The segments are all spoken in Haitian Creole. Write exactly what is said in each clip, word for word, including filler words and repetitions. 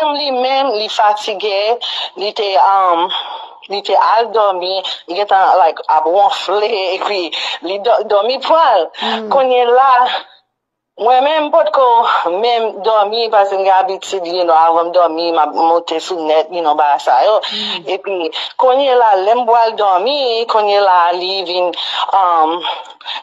Li menm, li fatige, li te, um, li te al dòmi, li gentan, like, ap wonfle, epi li dò- dòmi pran l. Kounye la, mwen menm, m potko menm dòmi, paske m gen abitid, you know, avan m dòmi, m ap monte sou nèt, you know, bagay sa yo. Epi, kounye la, lè m pral dòmi, kounye la, li vin, um,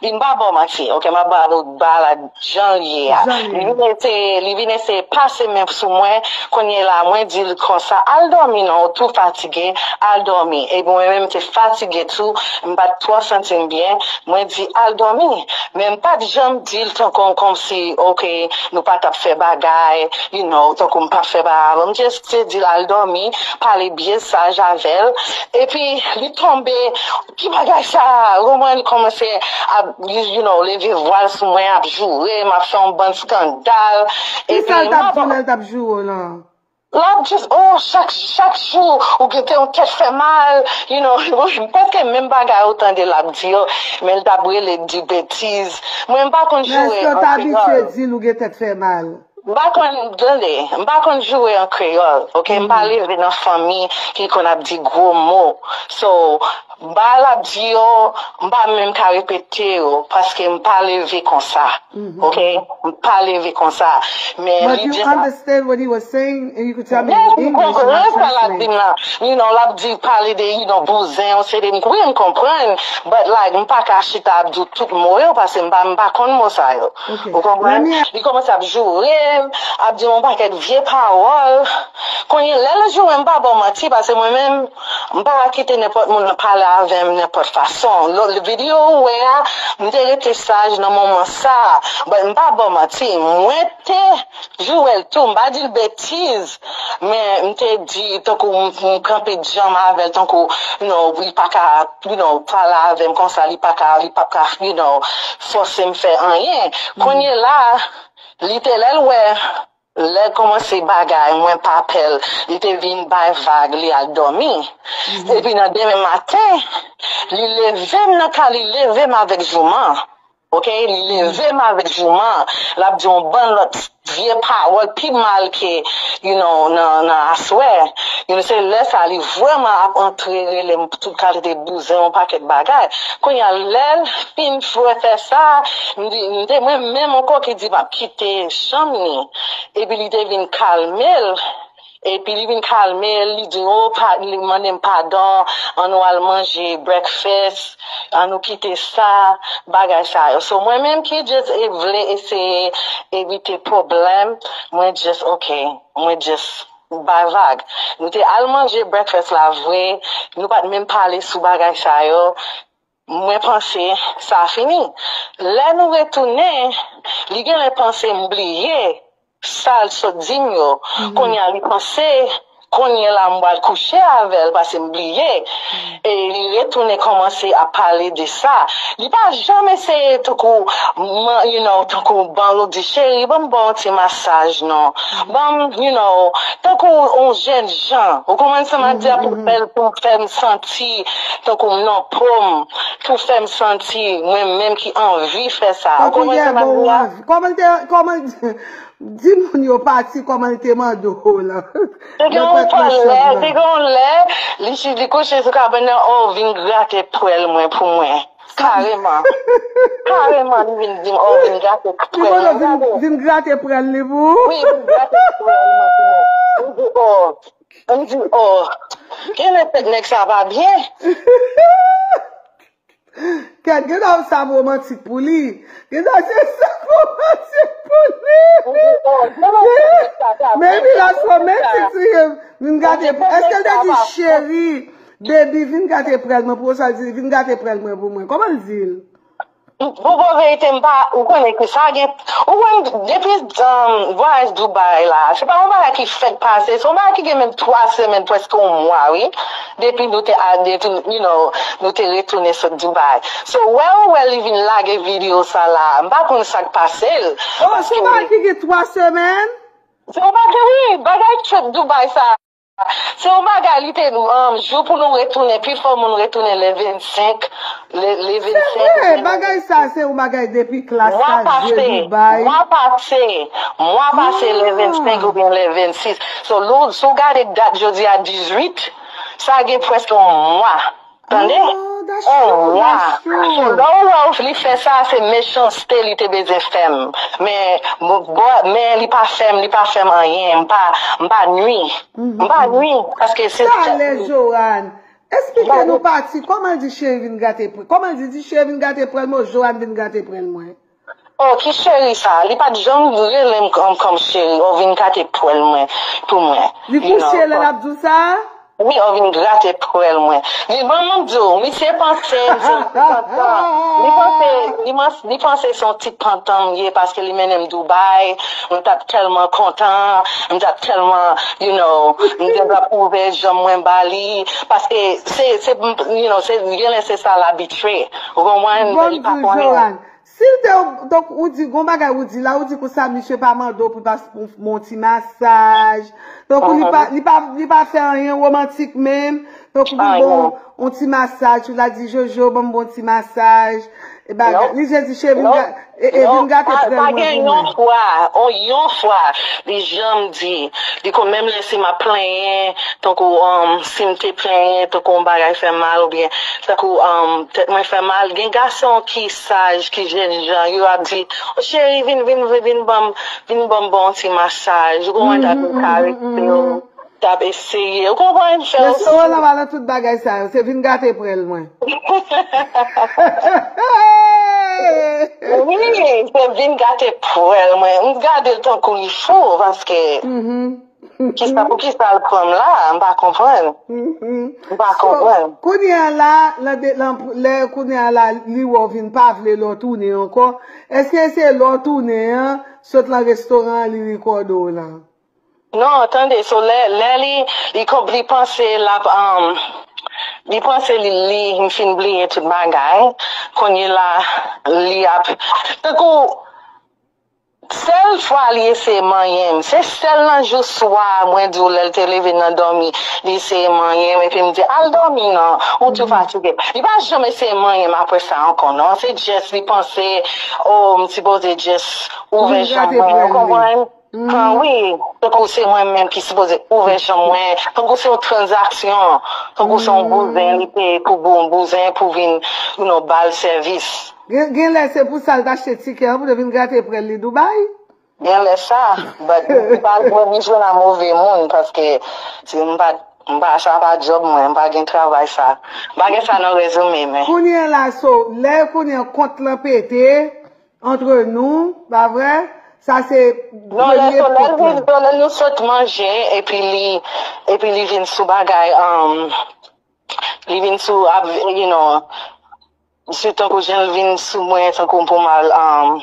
li m pa ba w manti, ok, m ap ba w ba la jan l ye a. Li vin eseye, li vin eseye pase men sou mwen, kounye la, mwen di l konsa, al dòmi non, ou tou fatige, al dòmi. Epi mwen menm, m te fatige tou, m pa t twò santi m byen, mwen di, al dòmi. Men m pa t janm di l tankou kòmsi, ok, nou pa t ap fè bagay, you know, tankou m pa fè bagay avè l. M just te di l al dòmi, pale byen saj avè l. Epi, li tonbe, ki bagay sa a? Ou konprann, li kòmanse ap, you, you know, leve vwa l sou mwen, ap joure m, ap fè yon bann eskandal. Epi, m ap. Kisa l t ap di w lè l t ap joure w lan? L ap just, oh, chak, chak jou, ou gen te yon tèt fè mal, you know, m pa t gen menm bagay ou tande l ap di yo, men l t ap rele di betiz. Mwen, m pa konn joure an kreyòl. Men èske w t abitye di l ou gen tèt fè mal? M pa konn, tande, m pa konn joure an kreyòl, ok? M pa leve nan fanmi ki konn ap di gwo mo. So, bagay l ap di yo, m pa menm ka repete yo, paske m pa leve konsa. Ok? M pa leve konsa. Men li just ap. But you understand what he was saying, and you could tell me in English and I'll translate. Yes, m konprann sa l ap di m la. You know, l ap di, pale de, you know, bouzen, yon seri de, wi, m konprann. But, like, m pa ka chita ap di w tout mo yo, paske m pa, m pa konn mo sa yo. Ou konprann? Li kòmanse ap joure m, ap di m yon pakèt vye pawòl. Kounye lè l joure m, m pa ba w manti, paske mwen menm, m pa ka kite nenpòt moun pale avè m nenpòt fason. Lòt videyo ou wè a, m te rete saj nan moman sa a. But m pa ba w manti, mwen te joure l tou, m pa di l betiz, men m te di, tankou m, m kanpe djanm avè l, tankou, you know, li pa ka, you know, pale avè m konsa, li pa ka, li p ap ka, you know, fòse m fè anyen. Kounye la, li te lè l wè, lè l kòmanse bagay, mwen pa pè l, li te vin bay vag, li al dòmi. Epi nan demen maten, li leve m nan ka, li leve m avèk jouman. Ok, li leve m avèk jouman, l ap di yon bann lòt vye pawòl pi mal ke, you know, nan, nan aswè. You know, se lè sa li vrèman ap antre rele m tout kalite bouzen, yon pakèt bagay. Kounye a, lè l fin fè sa, m di, m te mwen menm ankò ki di m ap kite chanm li. Epi li te vin kalme l. Epi li vin kalme l, li di, oh, pa, li mande m padon, ann nou al manje breakfast, ann nou kite sa, bagay sa yo. So, mwen menm ki just e vle eseye evite pwoblèm, mwen just, ok, mwen just bay vag. Nou te al manje breakfast la vre, nou pa t menm pale sou bagay sa yo. Mwen panse sa fini. Lè nou retounen, li genlè panse m bliye sa l sot di m yo. Kounye a li panse, kounye la m pral kouche avè l paske m bliye. E li retounen kòmanse ap pale de sa. Li pa janm eseye tankou, man- you know, tankou ban l ou di, cheri, ban m ba w yon ti masaj non. Ban m, you know, tankou yon jèn jan. Ou konprann sa m ap di a pou fè l, pou fè m santi tankou m nan po m, pou fè m santi mwen menm ki anvi fè sa. Ou konprann sa m ap di a? Kòman l te, kòman l, di moun yo pati, kòman l te mande w lan? Te gen yon lè, te gen yon lè, li si- li kouche sou kabann nan, oh, vin grate pwèl mwen pou mwen. Kareman. Kareman, li vin di m, oh, vin grate pwèl mwen. Li vin grate pwèl li pou ou? Wi, vin grate pwèl mwen pou mwen. M di, oh. M di, oh. Genlè tèt nèg sa pa byen. Kèt, genlè w sa womantik pou li. Genlè se sa womantik pou li. M di, oh, genlè tèt nèg sa pa byen. Maybe that's romantic to him. Vin gade, èske l te di, cheri, baby, vin gade pwèl mwen pou ou, sa l di, vin gade pwèl mwen pou mwen. Kòman l di l? Pou bon verite, m pa, ou konnen ke sa gen, ou konnen, depi, um, vwayaj Dubai la, se pa yon bagay ki fèk pase, se yon bagay ki gen menm twa semèn, prèske yon mwa, wi. Depi nou te a, depi, you know, nou te retounen sot Dubai. So, wè, ou wè li vin lage videyo sa la, m pa konn sa k pase l. Oh, se yon bagay ki gen twa semèn? Se yon bagay, wi, bagay trip Dubai sa. Se yon bagay, li te, um, jou pou nou retounen, pifò moun retounen le vennsenk, le, le vennsenk. Se vre, bagay sa se yon bagay depi klas sa, je Dubai. Mwa pase, mwa pase le vennsenk oubyen le vennsis. So, lou, si w gade dat jodi a dizuit, sa gen prèske yon mwa. Tande? On wa. So, lè w wè w li fè sa, se mechanste li te bezwen fè m. Men, men li pa fè m, li pa fè m anyen. M pa, m pa nwi. M pa nwi. Paske se. Talè, Joanne. Esplike nou pati. Kòman l di cheri vin gate prèl? Kòman l di, di cheri vin gate prèl mwen, Joanne vin gate prèl mwen? Oh, ki cheri sa? Li pa t janm rele m kòm, kòm cheri. Oh, vin gate prèl mwen, pou mwen. Li kouche lè l ap di w sa? Wi, oh, vin gate prèl mwen. Li ban m di w, misye panse m se yon ti pantan. Li panse, li, li panse se yon ti pantan m ye paske li mennen m Dubai. M t ap tèlman kontan. M t ap tèlman, you know, m te ap ouvè janm mwen ba li. Paske se, se, you know, se, genlè se sa l abitye. Ou konprann? Li pa konnen. Si l te, donk, ou di, gon bagay ou di la, ou di konsa, misye pa mande w pou l pase pou, pou yon ti masaj. Donk, li pa, li pa, li pa fè anyen womantik menm. Donk, ou bon, yon ti masaj, ou la di, Jojo, ban m bon ti masaj. E bagay, li jis di, cheri, vin ga-, e, e, vin gate prèl mwen pou mwen. Pa gen yon fwa, on, yon fwa, li janm di, li kon menm lè si m ap plenyen, tankou, um, si m te plenyen, tankou yon bagay fè m mal, oubyen, tankou, um, tèt mwen fè mal. Gen gason ki saj, ki jènjan, yo ap di, "Oh, cheri, vin, vin, vin, vin ban m, vin ban m bon ti masaj." Ou konprann, t ap karese w, t ap eseye. Ou konprann, fè w santi. Lè se w nan tout bagay sa yo, se vin gate prèl mwen. Wi, se vin gate prèl mwen. M gade l tankou li fou, paske kisa, pou kisa l pran m la? M pa konprann. M pa konprann. Kounye a la, lè, lè, lè kounye a la, li wè w vin pa vle lè w tounen ankò. Èske se lè w tounen an, sot nan restoran an, li rekòde w la? Non, tande, so lè, lè li, li, li panse l ap, um, li panse li, li, m fin bliye tout bagay. Kounye la, li ap, tankou, sèl fwa li eseye manyen m, se sèl nan jou swa, mwen di w lè l te leve nan dòmi, li eseye manyen m, epi m di, "Al dòmi non, ou twò fatige." Li pa janm eseye manyen m apre sa ankò, non. Se just li panse, oh, m sipoze just ouvè janm mwen, ou konprann? An wi, tankou se mwen menm ki sipoze ouvè janm mwen, tankou se yon tranzaksyon, tankou se yon bouzen, li peye pou bou-, bouzen pou vin, you know, ba l sèvis. Gen, genlè se pou sa l t achte tikè an pou l vin gate prèl li Dubai? Genlè sa, but li pa dwe ni jwenn a move moun, paske si m pa, m pa, sa pa djòb mwen, m pa gen travay sa. M pa gen sa nan rezime m. Kounye a la, so, lè kounye a kont lan pete, entre nous, pa vre? Sa se premye pòt lan. Non, lè, so, lè l vin, so, lè nou sot manje, epi li, epi li vin sou bagay, um, li vin sou, ap, you know, si tankou jan l vin sou mwen, tankou pou m al, um,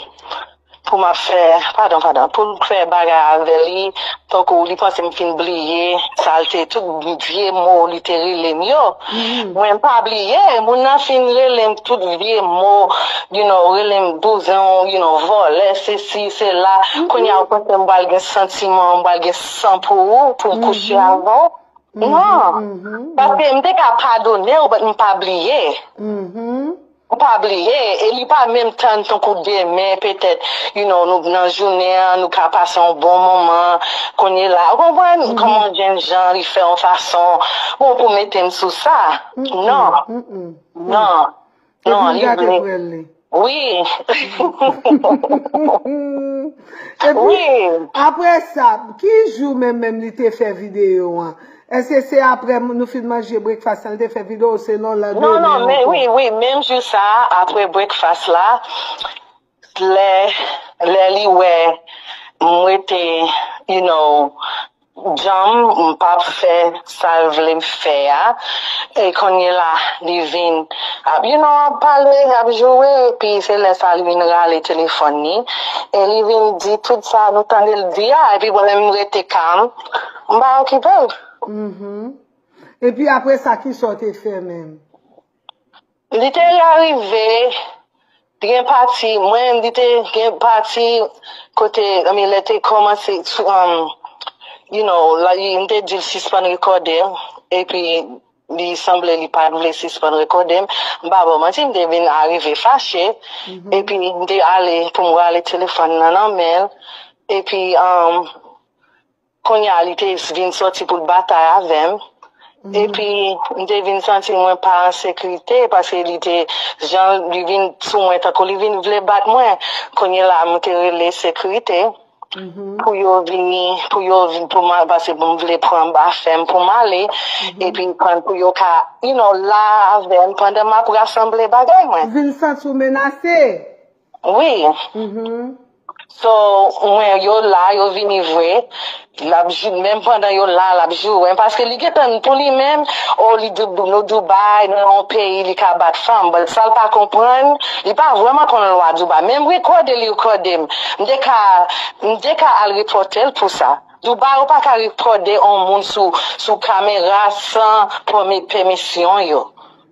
pou m ap fè, padon, padon, pou m fè bagay avè li, tankou li panse m fin bliye, sa l te, tout vye mo li te rele m yo. Mwen m pa bliye, moun nan fin rele m tout vye mo, you know, rele m bouzen, you know, vòlè, sesi, sela. Kounye a, ou panse m pral gen santiman, m pral gen san pou ou, pou m kouche avè w? Non. Paske m te ka padone w, but m pa bliye. M pa bliye, e li pa menm tann tankou demen, petèt, you know, nou, nan jounen an, nou ka pase yon bon moman, kounye la, ou konprann kòman jènjan, li fè yon fason, bon, pou mete m sou sa. Non. Non. Non, li vle. Wi. Epi, apre sa, ki jou menm, menm li te fè videyo an? Èske se apre nou fin manje breakfast la, li te fè videyo, se non, lè demen ankò? Non, non, men wi, wi, menm jou sa a, apre breakfast la, lè, lè li wè m rete, you know, djanm, m p ap fè sa l vle m fè a. E kounye la, li vin ap, you know, ap pale, ap joure, epi se lè sa li vin rale telefòn li. E li vin di tout sa nou tande l di a, epi mwen menm m rete kalm, m pa okipe l. Epi apre sa, kisa w te fè menm? Li te arive, gen pati, mwen, li te gen pati kote, I mean, lè te kòmanse, um, you know, la, li, m te di l sispann rekòde m, epi li sanble li pa t vle sispann rekòde m. M pa ba w manti, m te vin arive fache, epi m te ale pou m rale telefòn nan nan men l, epi, um, kounye a, li te vin sòti pou l batay avè m. Epi, m te vin santi mwen pa an sekirite, paske li te, jan li vin sou mwen, tankou li vin vle bat mwen. Kounye la, m te rele sekirite pou yo vini, pou yo vin, pou mwen, paske m vle pran afè m pou m ale. Epi, pou yo ka, you know, la avè m pandan m ap rasanble bagay mwen. Vin santi w menase? Wi. So, mwen, yo la, yo vini vre. L ap jou, menm pandan yo la, l ap joure m. Paske li gentan pou li menm, o, li Dou-, nou Dubai, nou nan yon peyi, li ka bat fanm. But sa l pa konprann, li pa vrèman konn lwa Dubai. Menm rekòde, li rekòde m. M te ka, m te ka al repòte l pou sa. Dubai, ou pa ka rekòde yon moun sou, sou kamera san pèmi-, pèmisyon yo.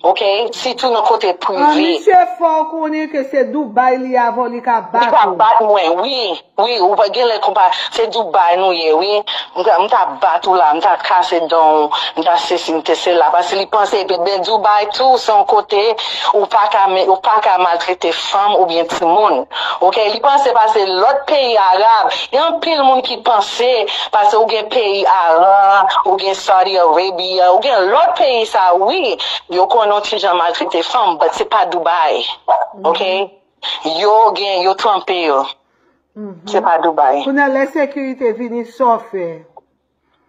Ok? Sitou nan kote prive. An, misye fè w konnen ke se Dubai li avè w, li ka bat ou. Li ka bat mwen, wi. Wi, ou pa gen lè konpa, se Dubai nou ye, wi. M ta, m ta bat ou la, m ta kase dan w, m ta sesi, m te sela. Paske li panse, epi ben Dubai tou, se yon kote ou pa ka, men, ou pa ka maltrete fanm oubyen timoun. Ok? Li panse, paske lòt peyi Arab, gen anpil moun ki panse, paske ou gen peyi Aran, ou gen Saudi Arabia, ou gen lòt peyi sa, wi, yo konn yon ti jan maltrete fanm, but se pa Dubai. Ok? Yo gen, yo tranpe yo. Se pa Dubai. Kounye a, lè sekirite vini, sa w fè?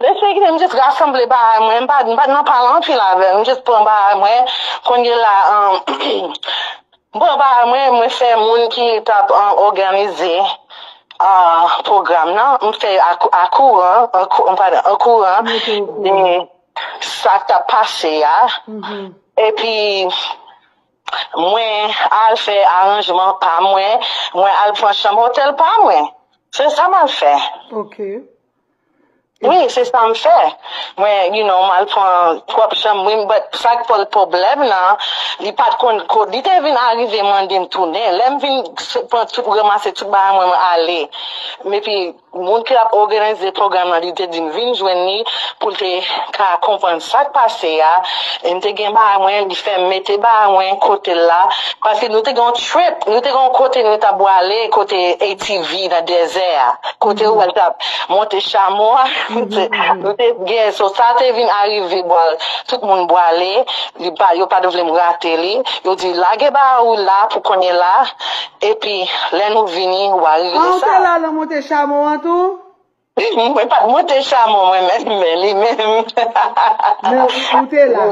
Lè sekirite, m jis rasanble bagay mwen, m pa, m pa t nan pale anpil avè l, m jis pran bagay mwen. Kounye la, um, m pran bagay mwen, mwen fè moun ki t ap, um, òganize, uh, pwogram nan, m fè a, a kouran, an kou-, padon, an kouran de sa k t ap pase a. Epi, mwen al fè aranjman pa mwen, mwen al pran chanm otèl pa mwen. Se sa m al fè. Ok. Wi, se sa m fè. Mwen, you know, m al pran pwòp chanm mwen, but sa k pral pwoblèm nan, li pa t konn kot, li te vin arive mande m tounen. Lè m vin s-, pran tout, ranmase tout bagay mwen, mwen ale. Epi, moun ki ap òganize pwogram nan, li te di m vin jwenn li pou l te ka konprann sa k pase a. E m te gen bagay mwen, li fè m mete bagay mwen kote l la. Paske nou te gen yon trip, nou te gen yon kote nou t ap bwale, kote A T V nan dezè a. Kote ou wè l t ap monte chamo a. Nou te, nou te gen, so sa te vin arive, bwal, tout moun bwale, li pa, yo pa t vle m rate li. Yo di, lage bagay ou la pou kounye la, epi lè nou vini, w a regle sa. Ah, ou te la nan monte chamo an tou? Mwen pa t monte chamo mwen menm, men li menm. Men ou te la?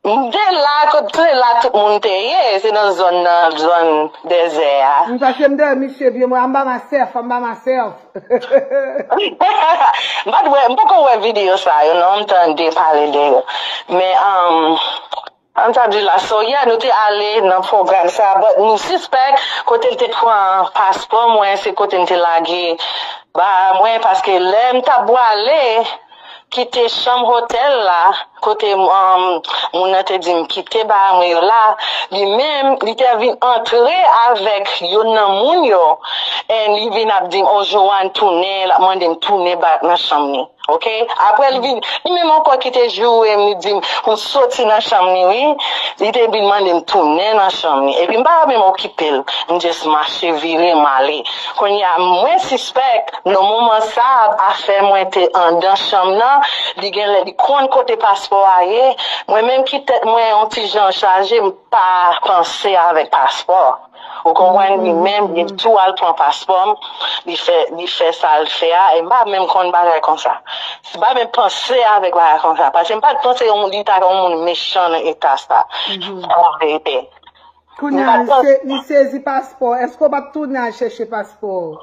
M te la, kot te la tout moun te ye, se nan zòn nan, zòn dezè a. M, paske m te wè misye vye mwen, amba masèf, amba masèf. M pa t wè, m poko wè videyo sa yo, non, m tande pale de yo. Men, um, Ann ta di la, so, yeah, nou te ale nan pwogram sa, but nou sispèk kote l te pran paspò mwen, se kote m te lage bagay mwen, paske lè m t ap bwale kite chanm otèl la, kote, um, moun nan te di m kite bagay mwen yo la, li menm, li te vin antre avèk youn nan moun yo, and li vin ap di m, "Oh, Joanne, tounen," l ap mande m tounen back nan chanm li. Ok? Apre l vin, li menm ankò ki te joure m, li di m, m soti nan chanm li, wi. Li te vin mande m tounen nan chanm li. Epi m pa menm okipe l. M just mache vire, m ale. Kounye a, mwen sispèk, nan moman sa, afè mwen te anndan chanm nan, li genlè, li konn kote paspò a ye. Mwen menm ki tèt mwen yon ti jan chaje, m pa panse avèk paspò. Ou konprann? Li menm, li tou al pran paspò m, li fè, li fè sa l fè a, e m pa menm konn bagay konsa. M pa menm panse avèk bagay konsa, paske m pa t panse yon, li ta yon moun mechan nan eta sa. An verite. Kounye a, li se-, li sezi paspò. Èske w pa t tounen al chèche paspò w?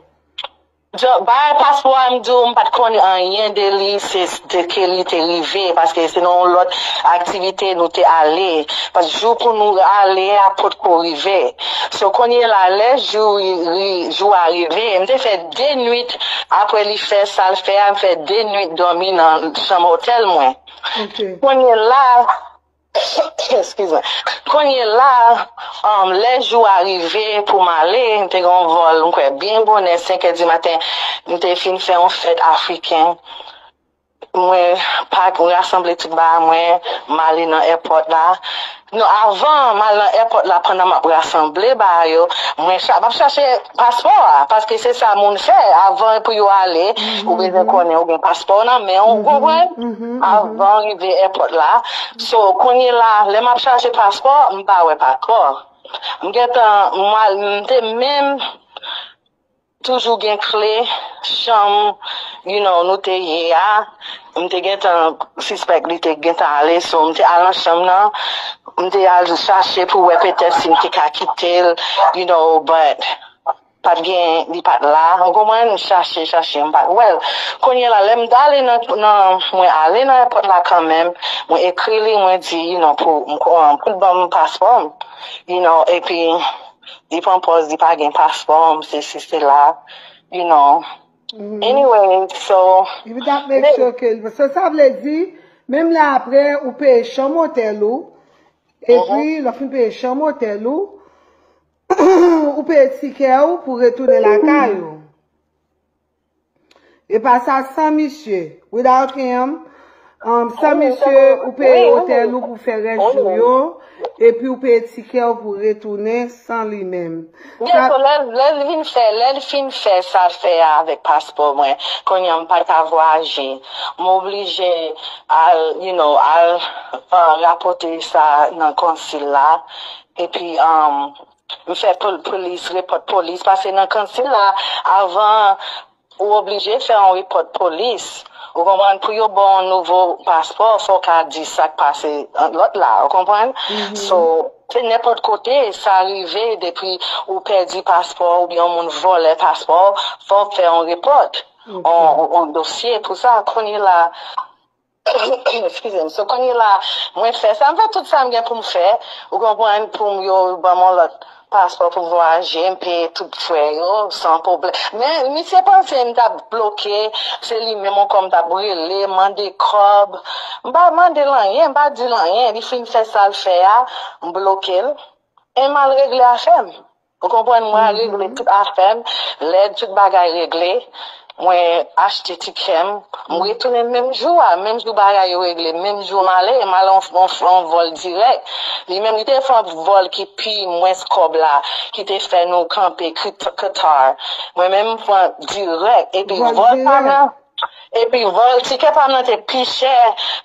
Bagay paspò a, m di w, m pa t konnen anyen de li, se de ke li te rive, paske se nan yon lòt aktivite nou te ale. Paske jou pou nou ale a potko rive. So, kounye la, lè jou, ri-, jou a rive, m te fè de nwit, apre li fè sa l fè a, m fè de nwit dòmi nan chanm otèl mwen. Ok. Kounye la, Eskize. Kounye la, um, lè jou a rive pou m ale, m te gen yon vòl, m kwè, byen bonè, senk è di maten, m te fin fè yon fèt afriken. Mwen pa rasanble tout bagay mwen, m ale nan èpòt la. Non, avan m al nan èpòt la, pandan m ap rasanble bagay yo, mwen cha- m ap chache paspò a, paske se sa moun fè. Avan pou yo ale, ou bezwen konnen ou gen paspò w nan men w, ou konprann? Avan rive èpòt la. So, kounye la, lè m ap chache paspò, m pa wè paspò. M gentan, m al, m te menm toujou gen kle chanm, you know, nou te ye a. M te gentan sispèk li te gentan ale, so m te al nan chanm nan. M te al chache pou wè petèt si m te ka kite l, you know, but pa t gen, li pa t la. Ou konprann? M chache, chache, m pa t wè l. Kounye la, lè m t ale nan, nan, mwen ale nan èpòt la kanmenm, mwen ekri li, mwen di, you know, pou, pou l ban m paspò m, you know, epi li pran pòz li pa gen paspò m, se si se la, you know. Anyway, so, Epi t ap make sure ke, so sa vle di, menm lè apre ou peye chanm otèl ou, epi lè w fin peye chanm otèl ou, ou peye tikè w pou retounen lakay ou. E pa sa, san misye, without him, um, san misye, ou peye otèl ou pou fè rès jou yo, epi ou peye tikè w pou retounen san li menm. Sa, lè, lè l vin fè, lè l fin fè sa l fè a avèk paspò mwen, kounye a m pa ka vwayaje. M oblije al, you know, al uh, rapòte sa nan konsil la. Epi, um, m fè pol- polis, repòt polis, paske nan konsil la, avan, ou oblije fè yon repòt polis. Ou konprann? Pou yo ba w yon nouvo paspò, fò w ka di sa k pase ant lòt la. Ou konprann? So, se nenpòt kote sa rive, depi ou pèdi paspò oubyen yon moun vòlè paspò, fò w fè yon repòt, yon, yon dosye pou sa. Kounye la, eskize m, so kounye la, mwen fè sa, m fè tout sa m gen pou m fè, ou konprann, pou m yo ban m yon lòt paspò pou vwayaje, m peye tout frè yo, san pwoblèm. Men, misye panse m t ap bloke, se li menm ankò m t ap rele, mande kòb. M pa mande l anyen, m pa di l anyen, li fin fè sa l fè a, m bloke l, e m al regle afè m. Ou konprann, mwen al regle tout afè m, lè tout bagay regle, mwen achte tikè m, m retounen menm jou a, menm jou bagay yo regle, menm jou m ale, m al yon, yon, yon vòl dirèk. Li menm, li te fè yon vòl ki pi mwens kòb la, ki te fè nou kanpe Kit- Qatar. Mwen menm, m pran dirèk, epi vòl pa nan, epi vòl, tikè pa m nan te pi chè,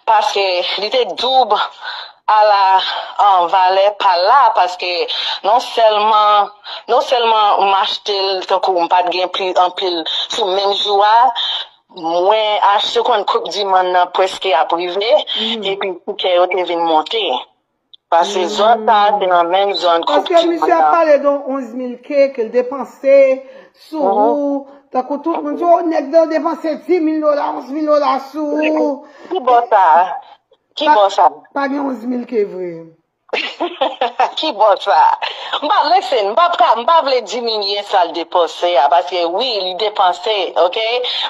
paske li te doub a la, um, valè pa l la, paske non sèlman, non sèlman m achte l tankou m pa t gen pli anpil sou menm jou a, mwen achte konn koup di mann nan prèske ap rive, epi tikè yo te vin monte. Paske zòn sa a se nan menm zòn koup di mann nan. Paske misye ap pale de yon onz mil ke ke l depanse sou ou, tankou tout moun di, o, nèg nan depanse dis mil dola, onz mil dola sou ou. Ki bò sa? Ki bò sa? Pa gen onz mil ke vre. Ki bò sa? M pa, listen, m pa, m pa vle diminye sa l depanse a, paske wi, li depanse, ok?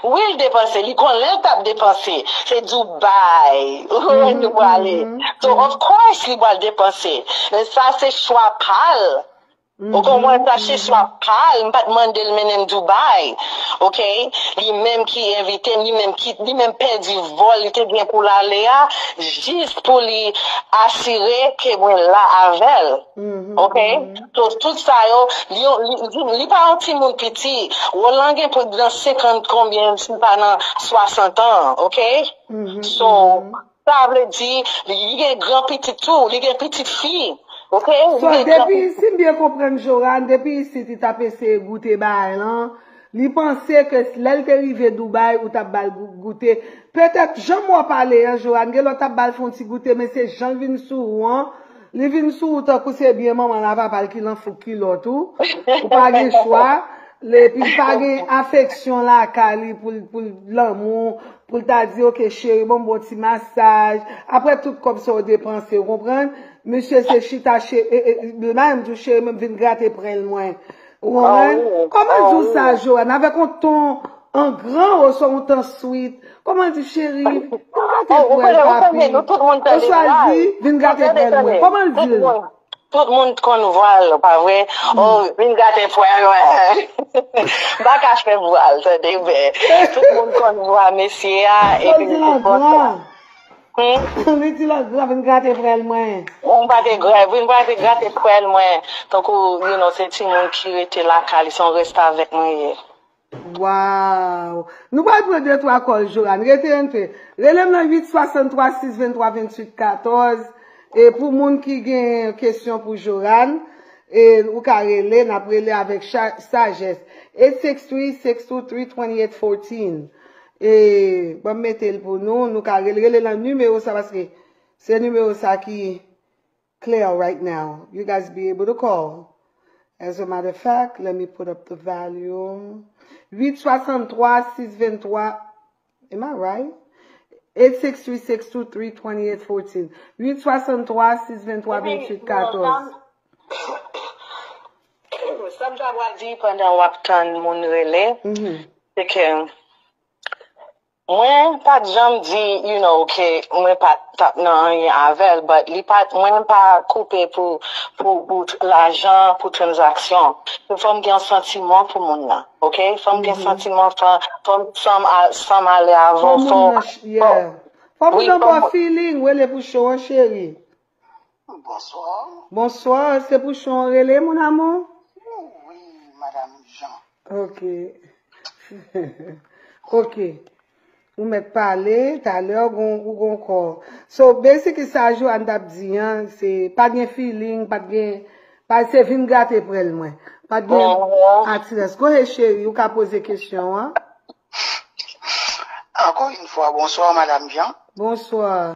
Wi, l depanse, li konnen l t ap depanse. Se Dubai, ou konprann, nou prale. So, of course, li pral depanse. Men sa se chwa pa l. Ou konprann sa, se chwa pa l, m pa t mande l mennen m Dubai. Ok? Li menm ki envite m, li menm ki, li menm pèdi vòl li te gen pou l ale a, jis pou li asire ke mwen la avè l. Ok? So, tout sa yo, li, li, li, li pa yon timoun piti. Roland gen plis de senkant konbyen, si l pa nan swasant an, ok? So, sa vle di, li gen gran pitit tou, li gen pitit fi. Ok? Li So, gen gran depi, pitit. Si m byen konprann Joran, depi isit li t ap eseye goute bagay lan, li panse ke lè l te rive Dubai, ou t ap ba l gou- goute. Petèt, jan m wè w pale an, Joran, gen lè w t ap ba l fè yon ti goute, men se jan l vin sou ou an, li vin sou ou tankou se byen manman l a papa l ki lan fouk kilòt ou. Ou pa gen chwa. Epi l pa gen afeksyon lakay li pou l, pou l lanmou, pou l ta di, ok, cheri, ban m bon ti masaj. Apre tout kòb sa w depanse, ou konprann? Misye se chita, cheri, e, e, li pa menm di w, cheri, men vin grate pren l mwen. Ou konprann? Kòman l di w sa, Joanne? Avèk yon ton an gran oswa yon ton sweet? Kòman l di, cheri, vin grate pren l, papi? Oswa l di, vin grate pren l mwen. Kòman l di l? Tout moun konn vwa l, pa vre? Oh, vin gate pwèl mwen. M pa ka fè vwa l, tande, men tout moun konn vwa mesye a, epi m te kontan. Hmm? Li di lòt gra, vin gate pwèl mwen. Mwen pa te gra, mwen pa te gate pwèl mwen. Tankou, you know, se timoun ki rete lakay li, se yon restavèk mwen ye. Wow! Nou pral pran de twa kòl, Joran. Rete, rete. Rele m nan uit swasanntwa sis venntwa venntuit katòz. E pou moun ki gen kesyon pou Joran, e ou ka rele, n ap rele avèk cha- sajès. Eight six three, six two three, twenty eight fourteen. E, ban m mete l pou nou, nou ka rele, rele nan nimewo sa, paske se nimewo sa ki clear right now. You guys be able to call. As a matter of fact, let me put up the volume. Uit swasanntwa sis venntwa, am I right? Eight six three, six two three, twenty eight fourteen. Uit swasanntwa sis venntwa venntuit katòz. Sa m ta pral di pandan w ap tann moun rele, se ke mwen pa t janm di, you know, ke mwen pa t ap nan anyen avè l, but li pa t, mwen pa koupe pou, pou, pou lajan, pou tranzaksyon. Fò m gen yon santiman pou moun nan, ok? Fò m gen santiman, fò, fò m sanm a- sanm ale avè w, fò, fò, yeah. Fò moun nan ba w feeling, rele pou show an, cheri. Bonswa. Bonswa, se pou show an rele, mon amour? Wi, Madam Jean. Ok. Ok. Ou mèt pale, talè ou gon, ou gon kò. So, basically, sa Joanne t ap di an, se pa t gen feeling, pa t gen, pa se vin gate pwèl mwen. Pa t gen atirans. Go ahead, cheri, ou ka poze kesyon an. Encore une fois, bonsoir, Madame Jean. Bonswa.